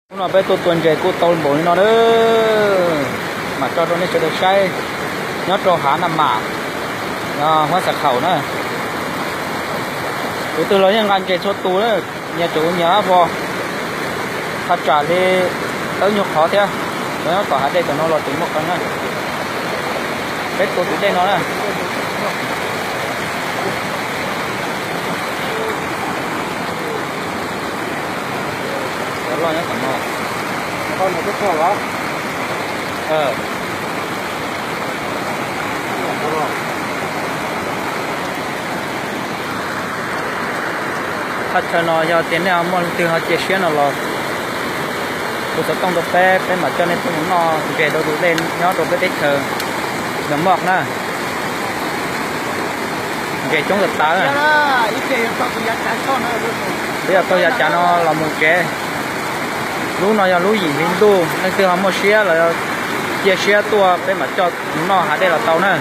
Hnub no peb tuaj tua ntses kuj tau npaum li no na, mam tso rau nej sawv daws saib. Nyob rau Hav Naj Mam, Huab Xav Khaum na. Tus twg los yeej nqa ntses txhua tus na, nyias tseem ua nyias lab vog, thaj tsam li tawb nyuag qhov thiab. Cov nyob tom hav dej tom no los tseem muaj qee na. Peb tua tus dej no na. Cov loj nyob tom no. Thaj chaw no yog tias nej ho muaj leej twg ho cia siab no los hu xov tooj rau peb, peb mam coj nej tuaj mus noj ntses rau tus dej nyob rau peb teb chaws Nag Moj na. Ntses coob tas tas. Peb yog taug yav cav no los mus tsev. Lub no yog lub yim hli ntuj, leej twg ho muaj siab los cia siab tuaj peb mam coj mus noj hav dej los tau na.